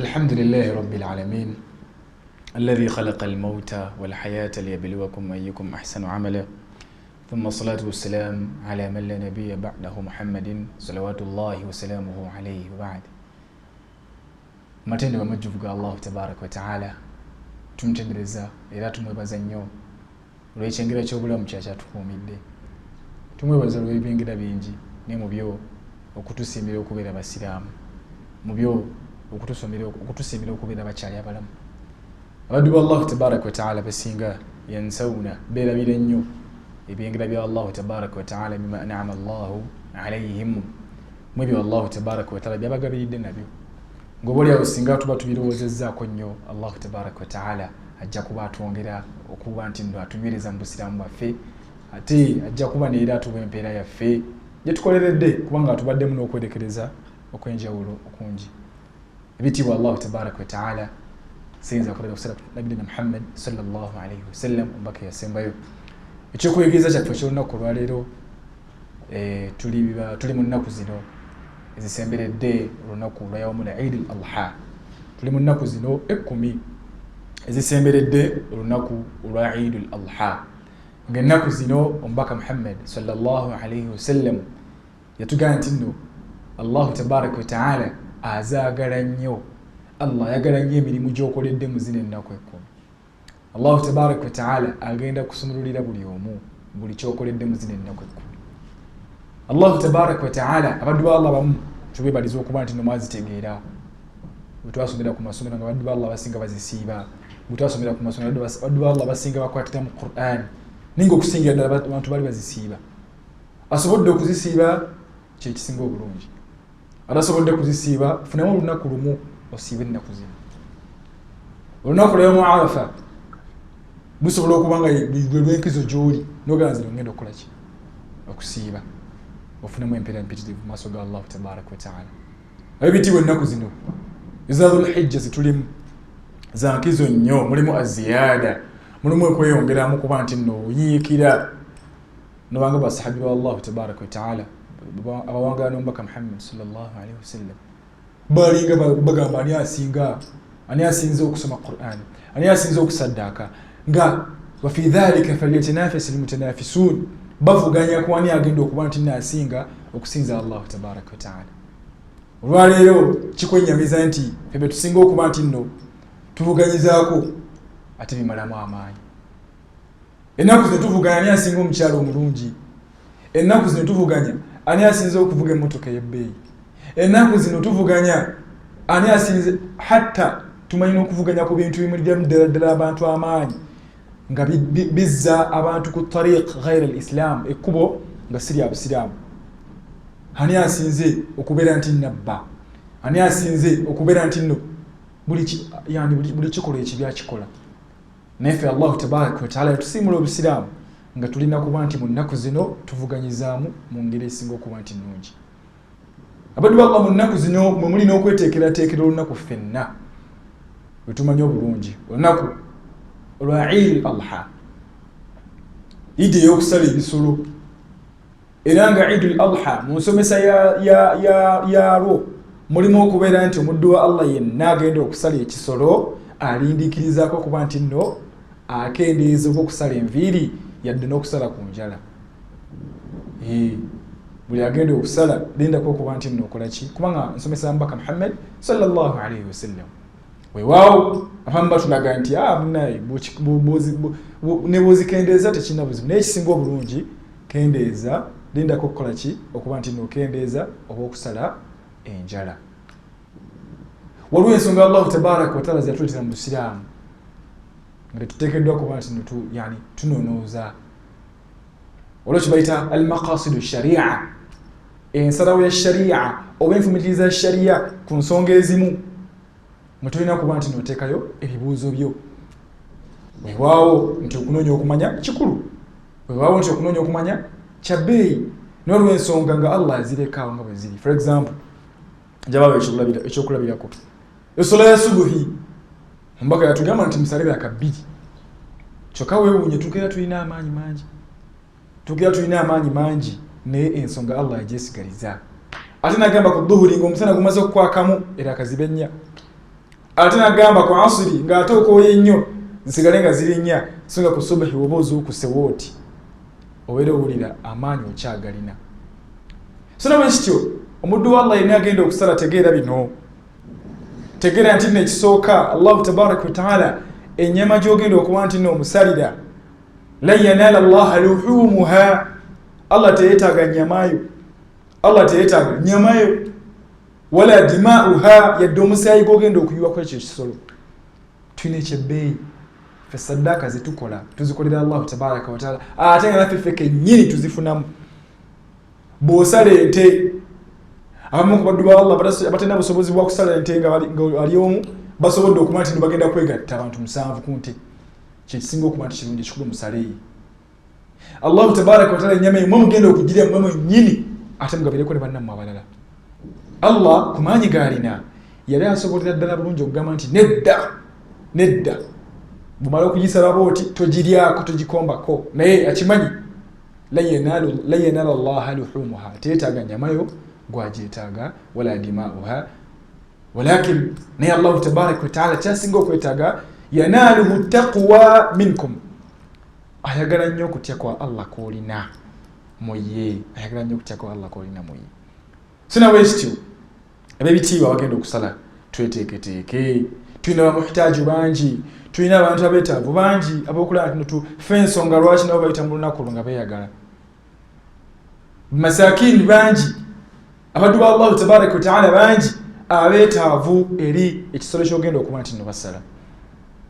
Alhamdulillahi rabbil alamin alladhi khalaqa almauta walhayata liyabluwakum ayyukum ahsanu amala, thumma salatu wassalam ala man la nabiyya ba'dahu Muhammadin salawatullahi wasalamuhu alayhi wa ba'd. Matendo amajjuvu ga Allahu tabaraka wa taala, tumutendereza era tumwebaza nnyo olw'ekyengera ky'obulamu kyakyatukuumidde. Tumwebaza olw'ebyengera bingi, ne mu byo okutusiimira okubeera abasiraamu, mu byo okutusiimira okubeera abakyali abalamu. Abaddu ba Allahu tabaraka wa taala basinga yansawuna, beerabira nnyo ebyengera bya Allahu tabaraka wa taala, bima an'ama Allahu alayhim, mu ebyo Allahu tabaraka wa taala byabagabiridde nabyo. Ng'oba oliawo singa tuba tubirowoozezzaako nnyo, Allahu tabaraka wa taala ajja kuba atwongera okuba nti nno atunywereza mu busiraamu bwaffe, ate ajja kuba neera atuwa empeera yaffe gye tukoleredde, kubanga atubaddemu n'okwerekereza okw'enjawulo okungi. Ebitiibwa Allahu tabaraka wa taala siyinza kulaba kusala nabiyina Muhammad sallallahu alaihi wasallam, omubaka yasembayo. Ekyokuyigiriza kyaffe ekyolunaku olwaleero, tuli mu nnaku zino ezisemberedde olunaku lwa yaumul Idi al Adha. Tuli mu nnaku zino 10 ezisemberedde olunaku olwa Idi al Adha, ng'ennaku zino omubaka Muhammad sallallahu alaihi wasallam yatugamba nti nno Allahu tabaraka wa taala azaagala nnyo. Allah ayagala nnyo emirimu gy'okoledde mu zino ennaku 10. Allahu tabaraka wa taala agenda kusumululira buli omu buli kyokoledde mu zino ennaku 10. Allahu tabaraka wa taala, abaddu ba Allah bamu tubebaliza okuba nti no mwazitegeera. Bwe twasomera ku masomero nga abaddu ba Allah basinga bazisiiba, bwe twasomera ku masomero abaddu ba Allah basinga bakwatira mu Qur'an, naye ng'okusingira ddala abantu bali bazisiiba. Asobodde okuzisiiba kyekisinga obulungi, atasobodde kuzisiiba funamu olunaku lumu osiibe ennaku zino. Olunaku lwa yawmu Arafa lusobola okuba nga lwe lw'enkizo gy'oli, n'ogamba zino ngenda okukola ki, okusiiba, ofunemu empeera mpitirivu mu maaso ga Allahu tabaraka wa taala. Ebitiibwa ennaku zino eza Dhulhijja zitulimu za nkizo nnyo, mulimu aziyaada, mulimu okweyongeramu kuba nti nno oyiikira nobanga basahabi ba Allahu tabaraka wa taala abawangala n'omubaka Muhammad sallallahu alaihi wasallam balinga bagamba ani asinga, ani asinze okusoma Qur'an, ani asinze okusaddaaka, nga wafi dhalika falyatanafasi almutanafisun, bavuganya ku ani agenda okuba nti naasinga okusinza Allahu tabaraka wa taala. Olwaleero kikwennyamiza nti ffe be tusinga okuba nti nno tuvuganyizaako, ate bimalamu amaanyi. Ennaku zino tuvuganya ani asinga omukyalo omulungi, ennaku zino tuvuganya ani asinze okuvuga emmotoka ey'ebbeeyi, ennaku zino tuvuganya ani asinze, hatta tumanyi n'okuvuganya ku bintu bimuliramu ddala ddala abantu amaanyi, nga bizza abantu ku tariq ghaira al islam, ekkubo nga si lya busiraamu. Ani asinze okubeera nti nabba, ani asinze okubeera nti nno buli kikolwa ekibi akikola. Naye ffe Allahu tabaraka wa taala yatusiimula obusiraamu nga tulina kuba nti mu nnaku zino tuvuganyizaamu mu ngeri esinga okuba nti nnungi. Abaddu ba Allah, mu nnaku zino mwe mulina okweteekerateekera olunaku ffenna lwe tumanyi obulungi, olunaku olwa Eid al-Adha, Idi ey'okusala ebisolo. Era nga Eid al-Adha mu nsomesa yalwo mulimu okubeera nti omuddu wa Allah yenna agenda okusala ekisolo alindikirizaako okuba nti nno akendeeza oba okusala enviiri yadde n'okusala ku njala. Buli agenda okusala lindako okuba nti nno okola ki, kubanga nsomesa ya mubaka Muhammad sallallahu alaihi wasallam. Weewaawo abamu batulaga nti munaye ne bw'ozikendeeza tekirina buzibu, naye ekisinga obulungi kendeeza, lindako okukola ki, okuba nti nno okendeeza oba okusala enjala. Waliwo ensonga Allahu tabaraka wataala zeyatuleetera mu busiraamu nga tetuteekeddwa kuba nti yani tunonooza. Olwo kibayita almaqasidu sharia, ensalawo ya sharia oba enfumitiriza ya sharia ku nsonga ezimu, nga tolina kuba nti noteekayo ebibuuzo byo. Weewaawo nti okunoonya okumanya kikulu, weewaawo nti okunoonya okumanya kya bbeeyi, naye olw'ensonga nga Allah azirekaawo nga bwe ziri. For example, njabawo ekyokulabirako, essola ya subuhi omubaka yatugamba nti musale raka 2, kyokka weewuunye tukeera tulina amaanyi mangi, tukeera tulina amaanyi mangi, naye ensonga Allah yagyesigaliza. Ate nagamba ku dhuhuri ng'omusana gumaze okukwakamu era akazibe nnya. Ate nagamba ku asiri ng'ate okooye nnyo zisigale nga ziri nnya. So nga ku subuhi woba ozuukuse wooti obeera owulira amaanyi okyagalina. So nabwe kityo omuddu wa Allah yenna agenda okusala, tegeera bino, tegeera nti nno ekisooka Allahu tabaraka wataala ennyama gy'ogenda okuba nti nno omusalira, lan yanala llaha luhumuha, Allah teyetaaga nnyamayo, Allah teyetaaga nnyamayo, wala dimauha, yadde omusaayi gw'ogenda okuyiwako ekyo ekisolo. Tulina ekyebbeeyi ffe, saddaaka zetukola tuzikolera Allahu tabaraka wataala, ate nga naffe ffe kennyini tuzifunamu. Bw'osala ente, abamu ku baddu ba Allah abatalina busobozi bwa kusala ente nga ali omu, basobodde okuba nti bagenda kwegatta abantu 7 ku nte, kyekisinga okuba nti kirungi ekikulu musale. Allahu tabaraka wataala ennyama emwe mugenda okugirya mmwe mwennyini, ate mugabireko ne bannammwe abalala. Allah ku maanyi g'alina yali asobolera ddala bulungi okugamba nti nedda, nedda, bwomala okugisala bwoti togiryako, togikombako, naye akimanyi lan yanala llaha luhumuha, teyetaaga nyamayo gwagyetaaga, wala dimauha, walakin naye Allahu tabaraka wataala kyasinga okwetaaga yanaluhu taqwa minkum, ayagala nnyo okutya kwa Allah kwolina muye, ayagala nnyo okutya kwa Allah kwolina muye. So nawe kityo ab'ebitiibwa bagenda okusala, tweteeketeeke. Tulina bamuhitaaju bangi, tulina abantu abeetaavu bangi abokulaba nti fe ensonga lwaki nabo bayita mu lunaku olwo nga beeyagala. Masakini bangi, abaddu ba Allahu tabaraka wataala bangi abeetaavu eri ekisolo kyogenda okuba nti no basala.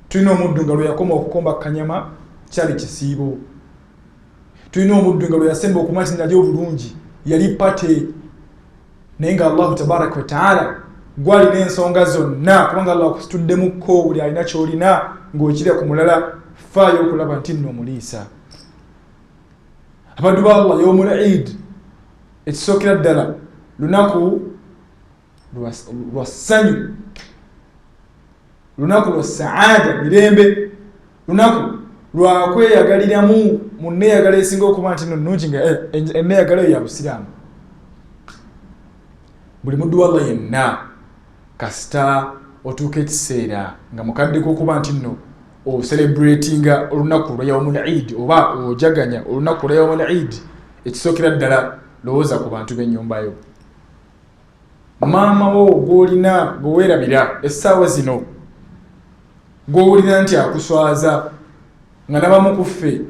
Tulina omuddu nga lwe yakoma okukomba kanyama kyali kisiibo. Tulina omuddu nga lwe yasemba okuba nti nali obulungi yali pate, naye nga Allahu tabaraka wataala gwalina ensonga zonna, kubanga Allah akusituddemukko buli alina kyolina ng'okirya ku mulala, faayo okulaba nti nno omuliisa. Abaddu ba Allah, yomul Eid ekisookera ddala lunaku lwa ssanyu, lunaku lwa saada, mirembe, lunaku lwakweyagaliramu mu nneeyagala esinga okuba nti no nnungi, nga enneeyagala eyo ya busiraamu. Buli muddu wa Allah yenna kasita otuuka ekiseera nga mukadde k'okuba nti nno ocelebratinga olunaku lwa yaumul Eid oba ojaganya olunaku lwa yaumul Eid, ekisookera ddala lowooza ku bantu b'ennyumbayo. Maama wo gw'olina gwe weerabira essaawa zino, gw'owulira nti akuswaza, nga nabamu ku ffe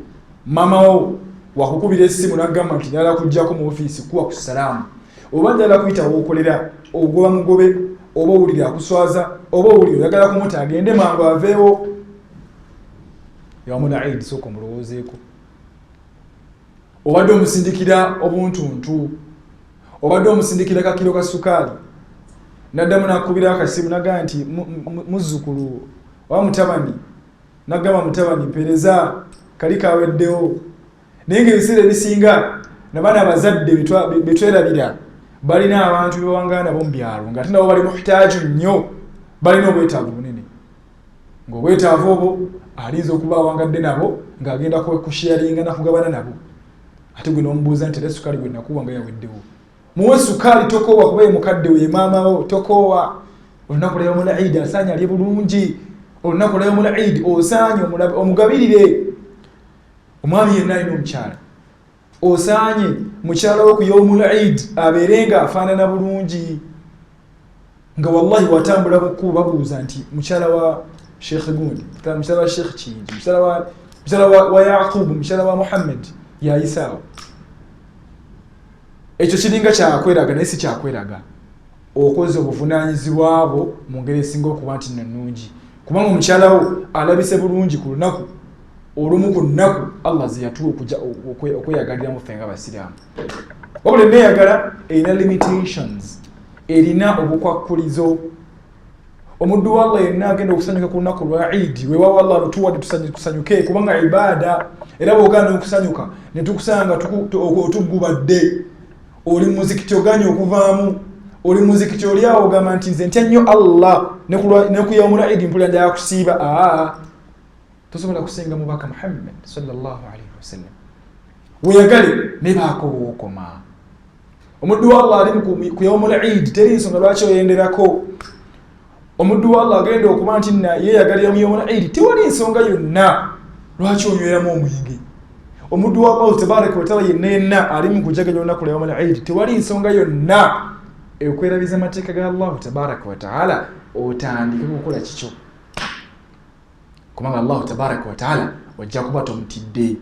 maama wo wakukubira essimu n'agamba nti njagala kujjako mu ofiisi kuwa ku salaamu, oba njagala kuyita wookolera, ogoba mugobe, oba owulira akuswaza, oba owulira oyagala kumuta agende mangu aveewo. Yaumul Eid sooka omulowoozeeko. Obadde omusindikira obuntuntu, obadde omusindikira kakiro ka sukaali, naddamu nakubira akasimu nagaa nti muzzukulu oba mutabani, nagamba mutabani mpereza kali kaweddewo. Naye nga ebiseera ebisinga nabaana abazadde betwerabira balina abantu bebawangana nabo mu byalo, nga ate nabo bali muhitaaju nnyo, balina obwetaavu bunene, ng'obwetaavu obwo alinza okuba awangadde nabo ng'agenda kusharinga nakugabana nabo. Ate gwe n'omubuuza nti era sukaali gwe nakuwa nga yaweddewo, muwe sukaali, tokoowa, kuba ye mukadde we, ye maama wo, tokoowa. Olunaku lwa yaumul Eid asaanye alye bulungi, olunaku lwa yaumul Eid osaanye omugabirire. Omwami yenna alina omukyala, osaanye mukyala wo ku yaumul Eid abeere nga afaanana bulungi, nga wallahi watambula mu kkubo babuuza nti mukyala wa Sheikh gundi, mukyala wa Sheikh Kiyingi, mukyala wa Yaqubu, mukyala wa Muhammad yayisaawo. Ekyo kiringa kyakweraga, naye si kyakweraga. Okoze obuvunaanyizibwa bwo mu ngeri esinga okuba nti nno nnungi, kubanga omukyala wo alabise bulungi ku lunaku olumu ku nnaku Allah ze yatuwa okweyagaliramu ffe nga basiraamu. Wabula enneeyagala erina limitations, erina obukwakkulizo. Omuddu wa Allah yenna agenda okusanyuka ku lunaku lwa Eid, wewawo Allah lutuwadde tusanyuke, kubanga ibaada, era bw'ogaana okusanyuka ne tukusanga otuggubadde, oli muzikiti oganye okuvaamu, oli muzikiti oli awo ogamba nti nze ntya nnyo Allah ne ku yaumul Eid mpulira njagala kusiiba, aa tosobola kusinga mubaka Muhammad sallallahu alaihi wasallam. Weyagale ne baako wookoma. Omuddu wa Allah ali ku yaumul Eid, teri nsonga lwaki oyenderako. Omuddu wa Allah agenda okuba nti yeyagalira mu yawmul idi, tewali nsonga yonna lwaki onyweramu omwenge. Omuddu wa Allahu tabaraka wataala yenna yenna ali mu kujaganya olunaku lwa yawmul idi, tewali nsonga yonna ekwerabiza amateeka ga Allahu tabaraka wataala otandike kukola kikyo, kubanga Allahu tabaraka wataala ojja kuba tomutidde.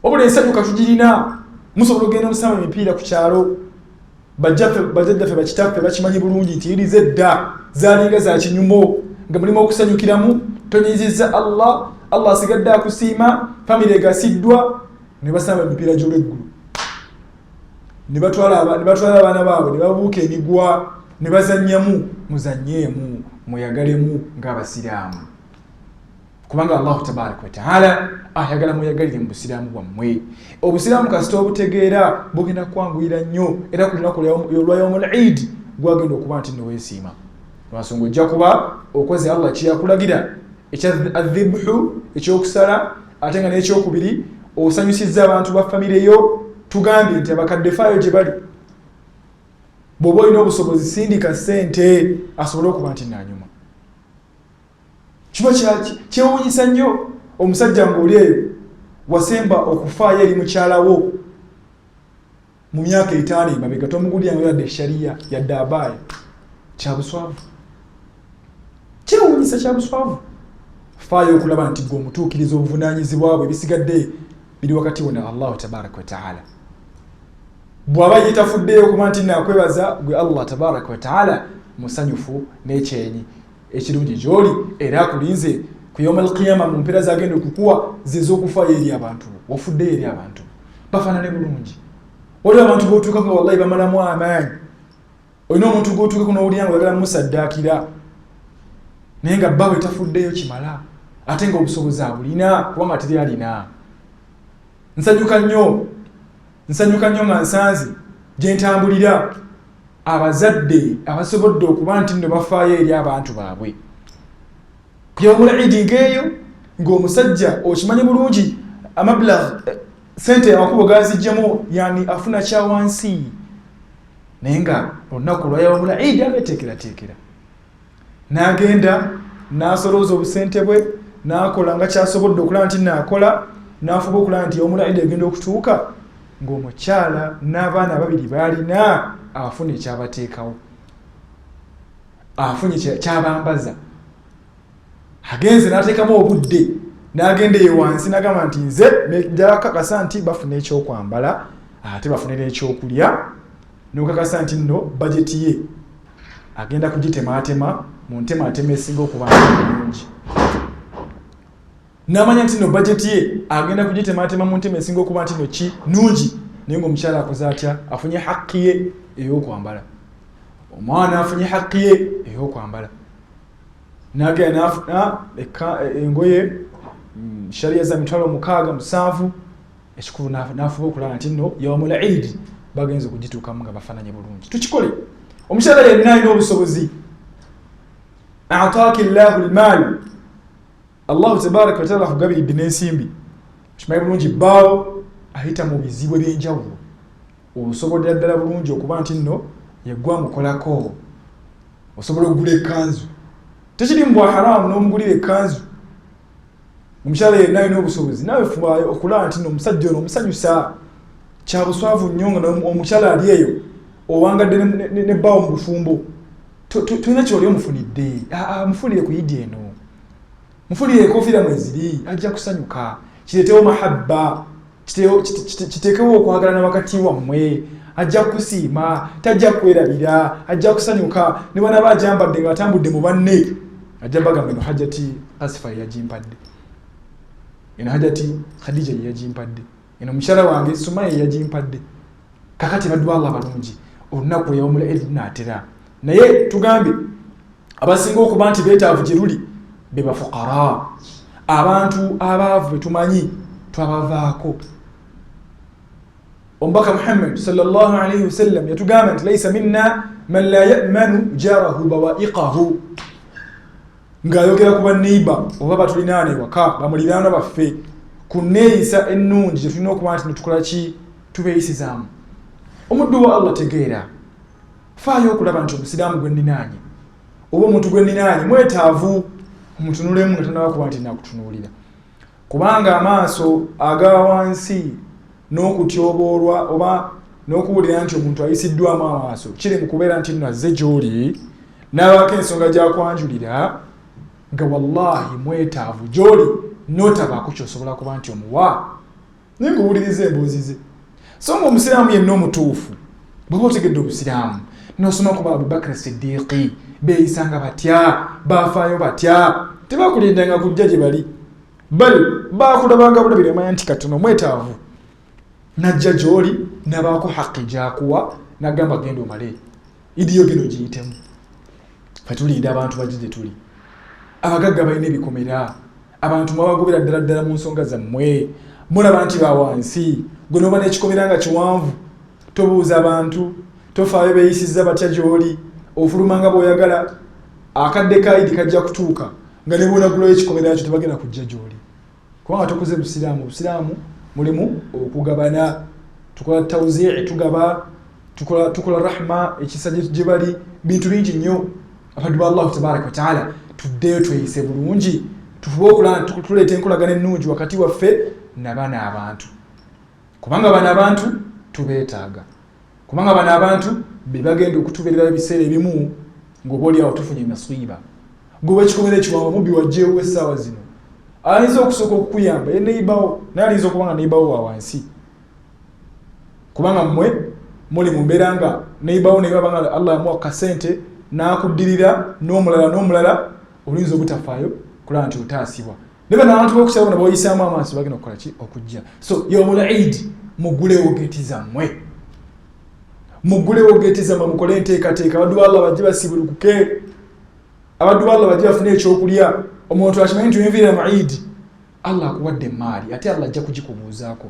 Wabula ensanyuka tugirina, musobola okugenda musamba emipiira ku kyalo. Bajjajjaffe, bakitaffe bakimanyi bulungi nti eri zedda zalinga za kinyumo, nga mulimu okusanyukiramu, tonyiziza Allah, Allah asigadde akusiima, famire egasiddwa. Ne basamba emipiira gy'olweggulu, ne batwala abaana baabwe, ne babuuka emigwa ne bazannyamu. Muzannyeemu, muyagalemu ng'abasiraamu, kubanga Allahu tabaraka wataala ayagala muyagalire mu busiraamu bwammwe. Obusiraamu kasita obutegeera bugenda kwanguyira nnyo, era ku lunaku lwa yawmul idi gwagenda okuba nti noweesiima, lwansonga ojja kuba okoze Allah kyeyakulagira ekya adhibhu, ekyokusala, ate nga n'ekyokubiri osanyusizza abantu ba famire yo. Tugambye nti abakadde faayo gye bali, bw'oba olina obusobozi sindika ssente asobole okuba nti nanyuma. Kiba kyewuunyisa nnyo omusajja ng'oli eyo wasemba okufaayo eri mukyalawo mu myaka 5 emabega, tomugulira nga yadde shariya yadde abaaya. Kyabuswavu, kyewuunyisa, kyabuswavu. Faayo okulaba nti gwe omutuukiriza obuvunaanyizibwa bwe, ebisigadde biri wakati wo na Allahu tabaraka wataala. Bw'aba yetafuddeyo okuba nti nakwebaza gwe, Allah tabaraka wataala musanyufu n'ekyenyi ekirungi gy'oli, era akulinze ku yawma alqiyama mu mpeera zagenda okukuwa zez'okufaayo eri abantu. Wafuddeyo eri abantu bafaanane bulungi. Waliwo abantu botuukako nga wallahi bamalamu amaanyi. Olina omuntu gwotuukako n'owulira nga oyagala musaddaakira, naye nga bbawe tafuddeyo kimala, ate nga obusobozi abulina, kubanga teri alina. Nsanyuka nnyo, nsanyuka nnyo nga nsanze gye ntambulira abazadde abasobodde okuba nti nno bafaayo eri abantu baabwe. Ku yawmul idi ng'eyo, ng'omusajja okimanyi bulungi amablag sente amakubo gazijjamu, yani afuna kyawansi, naye nga olunaku lwa yawmul idi abeteekerateekera, n'agenda n'asolooza obusente bwe, n'akola nga kyasobodde okulaba nti naakola, n'afuba okulaba nti yawmul idi egenda okutuuka ng'omukyala n'abaana babiri baalina afuna ekyabateekawo, afunye kyabambaza. Agenze n'ateekamu obudde, n'agenda eyo wansi n'agamba nti nze njala kakasa nti bafuna ekyokwambala, ate bafune n'ekyokulya, n'okakasa nti nno bajeti ye agenda kugitemaatema mu ntemaatema esinga okuba nti n'amanya nti no bajeti ye agenda kugitemaatema mu ntema esinga okuba nti no ki nungi. Naye ngaomukyala akoze atya? Afunye hakki ye ey'okwambala, omwana afunye hakki ye ey'okwambala, nagenda nafuna engoye shariya za 60,000, 7,000. Ekikulu nafuba okulaba nti nno yawmul idi bagenza okugituukamu nga bafaananye bulungi. Tukikole. Omukyala yenna alina obusobozi, ataaki llahu lmaal, Allahu tabaraka wataala akugabiridde n'ensimbi, kimanyi bulungi bbaawo ayita mu bizibu ebyenjawulo, osobolera ddala bulungi okuba nti nno yeggwa mukolako, osobola okugula ekkanzu, tekiri mu bwa haramu n'omugulira ekkanzu. Omukyala yenna alina obusobozi, naawe fuba okulaba nti nno omusajja ono omusanyusa. Kyabuswavu nnyo nga omukyala ali eyo owangadde ne bbaawo mu bufumbo, tolina kyoli omufunidde. Mufunire ku idi eno, mufunire enkofiira mweziri, ajja kusanyuka. Kireetewo mahabba, kiteekewo okwagalana wakati wammwe. Ajja kukusiima, tajja kwerabira, ajja kusanyuka. Ne bwanaba ajambadde ng'atambudde mu banne, ajja bagamba, "Eno Hajati Asifa yeyagimpadde, eno Hajati Khadija yeyagimpadde, eno mukyala wange Sumaya yeyagimpadde." Kakati baddu Allah balungi, olunaku yawmul idi lunaatera, naye tugambye abasinga okuba nti beetaavu gye luli be bafukara, abantu abaavu betumanyi twabavaako. Omubaka Muhammad sallallahu alaihi wasallam yatugamba nti laisa minna man la yamanu jarahu bawaiqahu, ng'ayogera ku baneiba oba batulinaana ewaka, bamuliraanwa baffe, ku neeyisa ennungi gye tulina okuba nti netukola ki, tubeeyisizaamu. Omuddu wa Allah, tegeera, faayo okulaba nti omusiraamu gwe nninaanye Oba omuntu gwe nninaanye mwetaavu, omutunulemu nga tonaba kuba nti nakutunuulira, kubanga amaaso aga wansi n'okutyoboolwa oba n'okuwulira nti omuntu ayisiddwamu amaaso kiri mu kubeera nti nno azze gy'oli n'abaako ensonga gy'akwanjulira nga wallahi mwetaavu gy'oli, n'otabaako ky'osobola kuba nti omuwa, naye ng'owuliriza emboozi ze. So nga omusiraamu yenna omutuufu, bw'oba otegedde obusiraamu n'osoma kuba Abubakar Siddiqi beeyisanga batya, baafaayo batya, tebakulindanga kujja gye bali, bali bakulabanga bulabira manya nti katono mwetaavu, najja gy'oli nabaako haqi gyakuwa, nagamba genda omale idiyo, genda ogiyitemu. Fe tulinda abantu bajje gye tuli. Abagagga balina ebikomera, abantu mwabagobera ddala ddala mu nsonga zammwe, mulaba nti bawansi. Gwe noba n'ekikomera nga kiwanvu, tobuuza abantu, tofaayo beeyisizza batya gy'oli, ofuluma nga bw'oyagala. Akadde ka idi kajja kutuuka nga ne bwonagulayo ekikomera kyo tebagenda kujja gy'oli, kubanga tukuze busiraamu. Obusiraamu mulimu okugabana, tukola tawzii, tugaba, tukola rahma, ekisa gye bali, bintu bingi nnyo. Abaddu ba Allahu tabaraka wataala, tuddeyo tweyise bulungi, tufube okulaba tuleeta enkolagana ennungi wakati waffe nabano abantu, kubanga bano abantu tubeetaaga, kubanga bano abantu be bagenda okutubeererayo ebiseera ebimu ng'oba oliawo tufunye nasiiba. Gwe wekikomera ekiwanvu, mubbi wajjeewo essaawa zino ayinza okusooka okukuyamba ye neibawo, naye ayinza okuba nga neibawo wa wansi, kubanga mmwe muli mu mbeera nga neibawo, naye baba nga Allah yamuwa kasente n'akuddirira n'omulala n'omulala, oluyinza obutafaayo kulaba nti otaasibwa. Naye bano abantu b'okukyalo bano boyisaamu amaaso bagenda okukola ki? Okujja. So yomul Eid, muggulewo geeti zammwe, muggulewo geeti zammwe, mukole enteekateeka, abaddu ba Allah bajje basibulukuke, abaddu ba Allah bajje bafune ekyokulya. Omuntu akimanyi nti wenviira mu Eid, Allah akuwadde emaali, ate Allah ajja kugikubuuzaako.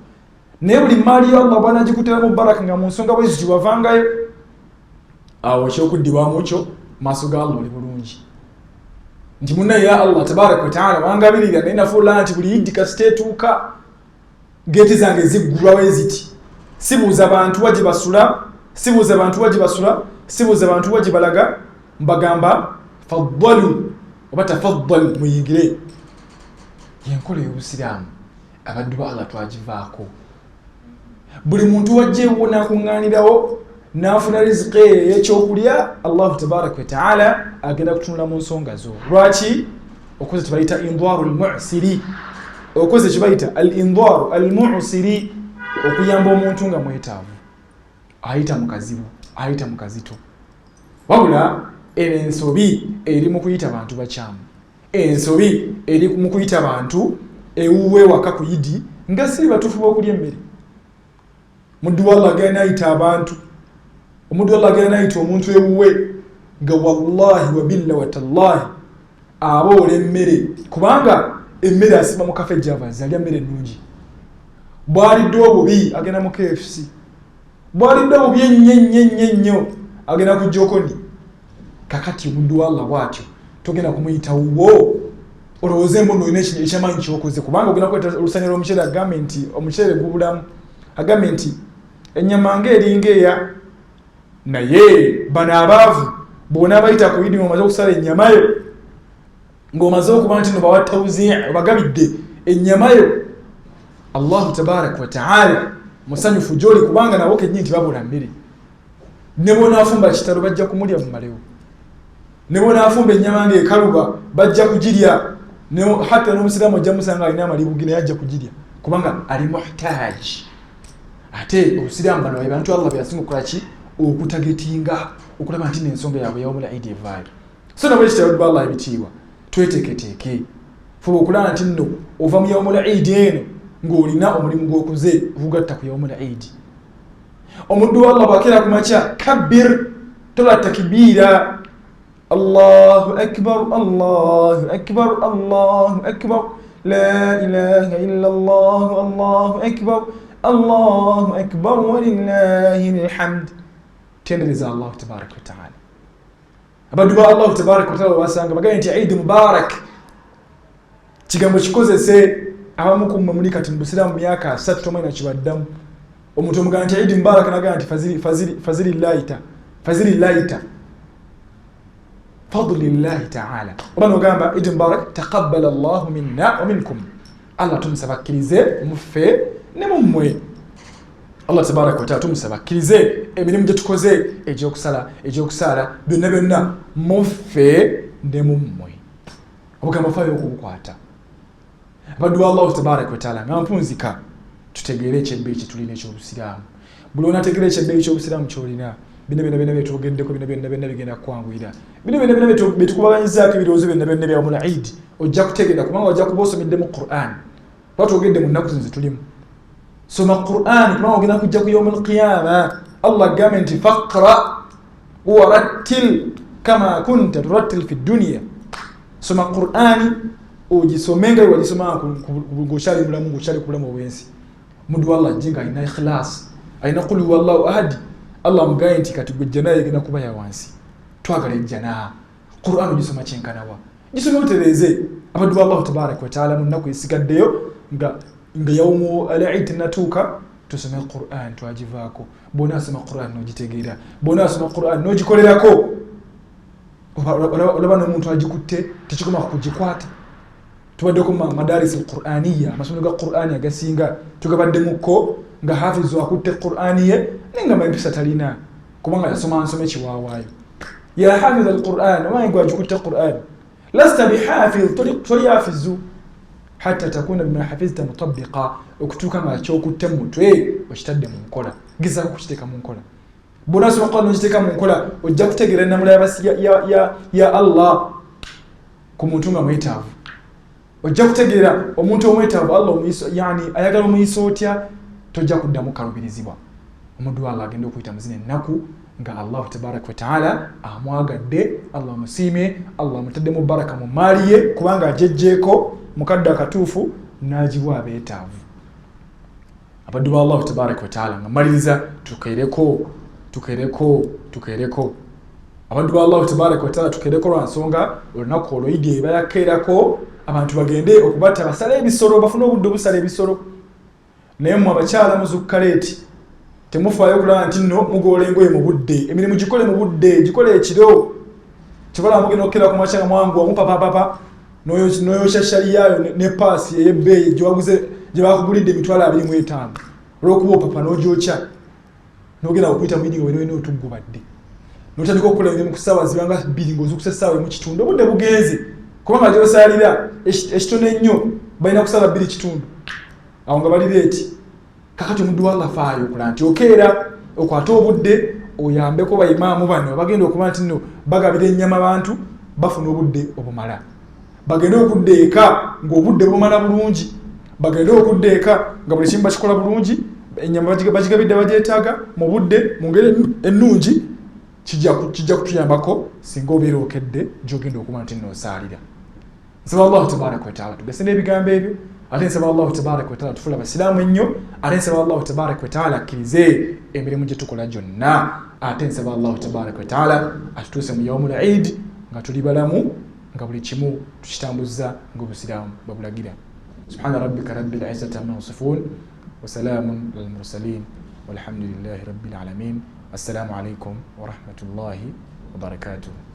Naye buli maali yo Allah bwanagikuteramu baraka nga mu nsonga bwe ziti wavangayo awo, ekyokuddibwamu kyo maaso ga Allah oli bulungi nti munnaye ya Allah tabaraka wataala wangabirira, naye nafuula nti buli iddi kasita etuuka geeti zange ziggulwawo eziti, sibuuza bantu wa gye basula, sibuuza bantu wa gye basula, sibuuza bantu wa gye balaga, mbagamba faddalu oba tafaddal, muyingire. Yenkola ey'obusiraamu, abaddu ba Allah twagivaako. Buli muntu wajja ewuwo n'akuŋŋaanirawo n'afuna riziki eyo ey'ekyokulya, Allahu tabaraka wataala agenda kutunula mu nsonga zo. Lwaki okoze tebayita indwaru lmusiri? Okoze kibayita al indwaru al musiri, okuyamba omuntu nga mwetaavu, ayita mu kazibu, ayita mu kazito. Wabula eno ensobi eri mu kuyita bantu bakyamu, ensobi eri mu kuyita bantu ewuwe waka ku Idi nga si batuufu b'okulya emmere. Muddu wa Allah agenda nayita abantu, omuddu wa Allah agenda nayita omuntu ewuwe nga wallahi wabilla watallahi aboola emmere, kubanga emmere asiba mu Cafe Javas, alya mmere ennungi. Bwalidde obubi agenda mu KFC, bwalidde obubi ennyo ennyo ennyo ennyo agenda ku Jokoni. Kakati omuddu wa Allah bwatyo togenda kumuyita wuwo olowooze mbu olina ekyamaanyi kyokoze, kubanga ogenda kuleeta olusanya lw'omuceere, agambe nti omuceere gubulamu, agambe nti ennyama nga eringa eya. Naye bano abaavu bw'onaabayita ku Idi ng'omaze okusala ennyama yo, ng'omaze okuba nti no bawa tawzii, obagabidde ennyama yo, Allahu tabaraka wataala musanyufu gy'oli, kubanga nabo kennyini tibabula mmere. Ne bw'onaafumba kitalo bajja kumulya mumalewo, ne bw'onaafumba ennyama ng'ekaluba bajja kugirya, hatta n'omusiraamu ojja musanga alina amalibugi naye ajja kugirya, kubanga ali muhtaji. Ate obusiraamu, bano be bantu Allah beyasinga okukola ki? Okutagetinga, okulaba nti nensonga yaabwe yawumula Idi evaayo. So nabwe kitabo ba Allah ebitiibwa, tweteeketeeke, fuba okulaba nti nno ova mu yawumula Idi eno ng'olina omulimu gw'okuze okugatta ku yawumula Idi. Omuddu wa Allah bw'akeera ku makya, kabbir, tola takibiira, Allahu akbar, Allahu akbar, Allahu akbar, la ilaha illa Allah, Allahu akbar, Allahu akbar, walillahi alhamd. Tendereza Allahu tabaraka wataala. Abaddu ba Allahu tabaraka wataala webasanga bagambye nti Idi mubarak, kigambo kikozese. Abamu ku mmwe muli kati mu busiraamu myaka 30, tomanyi nakibaddamu. Omuntu omugamba nti Idi mubarak, nagamba nti faziri, faziri, faziri laita, faziri laita. fadlillahi taala. Oba nogamba Eid Mubarak, taqabbala Allahu minna wa minkum, Allah tumusaba akkirize muffe ne mummwe. Allah tabaraka wataala tumusaba akkirize emirimu gye tukoze egyokusala, egyokusaala, byonna byonna muffe ne mummwe. Obugambo faayo okubukwata. Abaddu ba Allahu tabaraka wataala, nga mpunzika, tutegeere ekyebbeeyi kyetulina ekyobusiraamu. Buli onategeera ekyebbeeyi kyobusiraamu kyolina, bino byonna byonna byetwogeddeko, bino byonna byonna bigenda kukwanguyira. Bino byonna byonna byetukubaganyizaako ebirowoozo byonna byonna byawamula Eid, ojja kutegeera, kubanga ojja kuba osomeddemu Quran. Kuba twogedde mu nnaku zino zetulimu, soma Quran, kubanga ogenda kujja ku yaumu lqiyama, Allah agambe nti faqra warattil kama kunta turattil fi dunia. Soma Qurani, ogisome nga wagisoma ngaokyali mulamu, ngaokyali ku bulamu obwensi. Muddu wa Allah ajje nga alina ikhilas, alina qul huwallahu ahadi. Allah amugaye nti kati gwe jjana yegenda kuba ya wansi. Twagala ejjana. Quran ogisoma kyenkanawa? Gisome otereeze. Abaddu ba Allahu tabaraka wataala, mu nnaku esigaddeyo nga yaumu al-Eid tenatuuka, tusome Quran. Twagivaako. Bona asoma Quran nogitegeera, bona asoma Quran nogikolerako, olaba n'omuntu agikutte tekikoma kugikwata. Tubaddeko madaris alquraniya, amasomero ga Qurani agasinga tugabaddemukko, nga hafizu akutte Qurani ye naye nga empisa talina, kubanga yasoma nsoma ekiwaawaayo. Ya hafiz alquran, omanyi gwe agikutte Quran, lasta bihafiz, toli hafizu hatta takuna bima hafizta mutabiqa, okutuuka nga kyokutte mu mutwe okitadde mu nkola. Gezaako kukiteeka mu nkola. Bwonasoma Quran nogiteeka mu nkola, ojja kutegeera enamula ya Allah ku muntu nga mwetaavu. Ojja kutegeera omuntu omwetaavu Allah yani ayagala omuyisa otya. Tojja kuddamu kalubirizibwa. Omuddu wa Allah agenda okuyita muzina ennaku nga Allahu tabaraka wataala amwagadde, Allah amusiimye, Allah amutaddemu baraka mu maali ye, kubanga ajejjeeko mukadde akatuufu n'agiwa abeetaavu. Abaddu ba Allahu tabaraka wataala, nga maliriza, tukeereko, tukeereko, tukeereko. Abaddu ba Allahu tabaraka wataala, tukeereko, lwa nsonga olunaku olwo Idi eba yakeerako abantu bagende okubatta, basale ebisolo, bafune obudde obusala ebisolo. Naye mmwe abakyala muzukka late, temufaayo okulaba nti nno mugoola engoye mu budde. Emirimu gikole mu budde, gikole ekiro. Kibala mugenda okukera ku makya nga mwanguwa, mupapapapa, noyokya shaliyayo ne paasi ey'ebbeeyi gyewaguze, gye bakugulidde 250,000, olwokuba opapa n'ogyokya, nogenda okuyita mu Idi nga wenolina otuggubadde, notandika okukola emirimu ku ssaawa zibanga 2, ng'ozukusa essaawa 1:15, obudde bugenze, kubanga gyosaalira ekitono ennyo balina kusala 2:15, awo nga bali late. Kakati omuddu wa Allah, faayo okola nti okeera okwate obudde, oyambeko baimaamu bano bagenda okuba nti nno bagabira ennyama, bantu bafuna obudde obumala, bagende okudda eka ng'obudde bumala bulungi, bagende okudda eka nga buli kimu bakikola bulungi, ennyama bagigabidde bagyetaaga mu budde, mu ngeri ennungi. Kijja kutuyambako singa obeera okedde gyogenda okuba nti nno osaalira. Nsaba Allahu tabaraka wataala tugase n'ebigambo ebyo. Ate nsaba Allahu tabaraka wataala tufula abasiraamu ennyo. Ate nsaba Allahu tabaraka wataala akkirize emirimu gye tukola gyonna. Ate nsaba Allahu tabaraka wataala atutuuse mu yaumul Eid nga tuli balamu, nga buli kimu tukitambuza ngaobusiraamu babulagira. Subhana rabbika rabbil izzati amma yasifun, wasalaamun ala almursalin, walhamdulillahi rabbil alamin. Assalamu alaikum warahmatullahi wabarakatuh.